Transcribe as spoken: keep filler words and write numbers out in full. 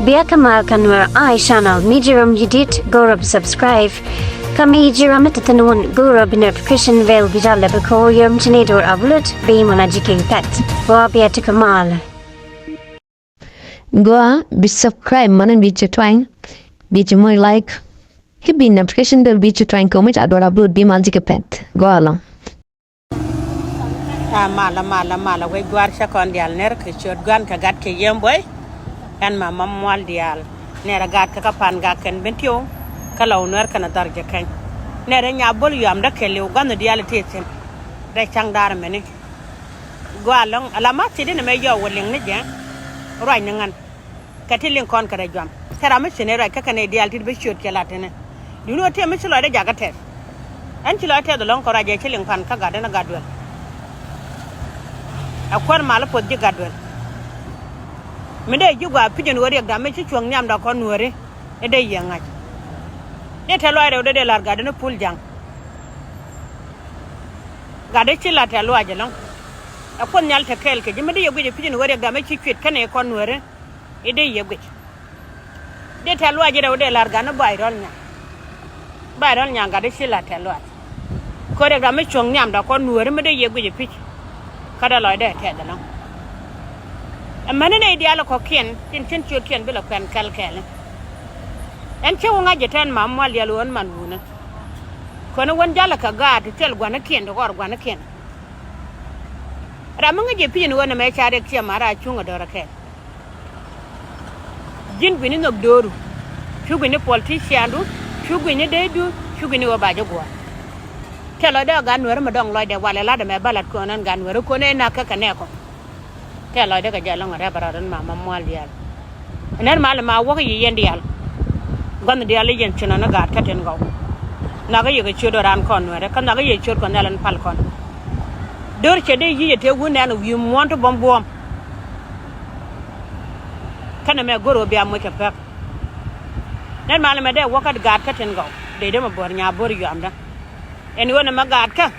Bia kä mal kä Nuer Eye Channel, mi ji̱ ram ji̱ dit go̱o̱r bi subscribe. Kä mi ji̱ ram mi te thi̱n wun go̱o̱r bi notification bell bi jal lɛ bi ko̱o̱r yom ci ni do̱r upload bi mɔna ji̱ keng pɛt. Gua bia ti kä mal. Gua bi subscribe mɔna bi ci twany, bi ci moc like. Ki bi notification bell bi ci twany kɛ mi ca do̱r upload bi mal ji̱ kɛ pɛt. Gua lɔŋ. A malä malä malä wec gua̱a̱r cä kɔn diaal ner kɛ ciöt gua̱n kɛ gat kɛ yiem buɔy. Ɛn ma ma mual diaal ner a gat kɛ kä pan gak kɛn ben tiw. Kä la wä nuɛr kɛn a dhɔr jɛ kɛny ner a nya bol yuam dä kɛ liw gua̱n diaal ti thi̱n. Rɛy ca̱ŋ daar mɛni gua̱a̱r lɔ̱ŋ a la ma thi̱n di ni mɛ yɔw wä liŋ ni jɛ. Ruac ni ŋän. Kɛ ti liŋ kɔn kɛ rɛy juam. Tɛ ram mi ci ni ruac kä kɛn i̱ diaal tit bi ciöt cɛ lat tini. Duuni wä tiɛm mi ci lɔcdɛ jakä tɛth. Ɛn ci lɔc tɛth ɛlɔ̱ŋ kɛ ruac ɛ ci liŋ pan kä gatdä ni gat duel. Ɛ kuäär mal i̱ puɔth ji̱ gat duel. Mi dee ji̱ gua pi̱c ɛn ɣöö riɛkda mi ci cuɔ̱ŋ nhiamda kɔn nuääri. I̱ dee yiëë ŋa̱c. Dee tɛth luac rɛw dee dee la̱r gatdä ni pul ja̱ŋ. Gatdä ci la̱r tɛth luac ɛlɔ̱ŋ. Ɛ kuoth nhial te kɛɛl kɛ ji̱ mi dee yɛ guic ɛ pi̱c ɛn ɣöö riɛkda mi ci cuit kɛnɛ kɔn nuääri. I̱ dee yiëë guic. Dee tɛth luac ji̱ rɛw dee la̱r gat ni ba̱a̱c rɔl nyaŋ. Ba̱a̱c rɔl nyaŋ gat dee ci la̱r tɛth luac. Kɛ ɣöö riɛkda mi cuɔ̱ŋ nhiamda kɔn nuääri mi dee yiëë guic ɛ pi̱c. Kä dee lɔcdɛ tɛth ɛlɔ̱ŋ. Ɛmäni nɛy diaal ɛ kɔ̱kiɛn tin cin ciötkiɛn bi lɛ kuɛn kɛl kɛɛl. Ɛn cä wä ŋa̱c jɛ tɛn ma mual diaal ɣöö ɛn man wunä. Kɔn wän jalä kɛ gaat ti thil gua̱nikiɛn ti kɔr gua̱nikiɛn. Ram mi ŋäc jɛ pi̱c ɛn ɣöö nɛmɛ ca riɛk ciɛ ma̱a̱r a cuŋ ɛ dɔ̱rä kɛɛl. Ji̱n gui̱ni nhök dööru. Cu gui̱ni politiciandu. Cu gui̱ni deedu. Cu gui̱ni ɣöö ba jɛ guɔ̱ɔ̱r. Tɛth lɔcdɛ ɛ gat nuääri mi dɔ̱ŋ lɔcdɛ walɛ la̱t ɛmɛ bä la̱t kɔn ɛn gat nuääri kɔn ɛ nak kä kɛ nɛɛkɔ. Tɛth lɔcdɛ kɛ jɛ lɔ̱ŋ ɛ rɛp ɛ rat ɛn ma ma mual diaal. Ɛn ɛn mal ɛmɛ a wäkä yiëë yɛn diaal. Gua̱n diaal i̱ yɛn ci nɔ ni gaat kä tin gɔw. Nhɔakä yɛ kɛ ciöt ɛ raan kɔn nuɛɛrɛ kä nhɔakä yɛ ciöt kɔn nhial ɛn pal kɔn. Döör cɛ dee yic ɛ tëë wun nɛn ɛ wi̱i̱ muɔ̱ɔ̱n ti buɔ̱m buɔ̱ɔ̱m. Kɛnɛ mɛ go̱r ɣöö bia moc kɛ pek. Nɛn mal ɛmɛ dee wäkä gaat kä tin gɔw dee dee mɛ bo̱r nya bo̱r yuamdä. Ɛn ɣöö nɛmɛ gaat kä.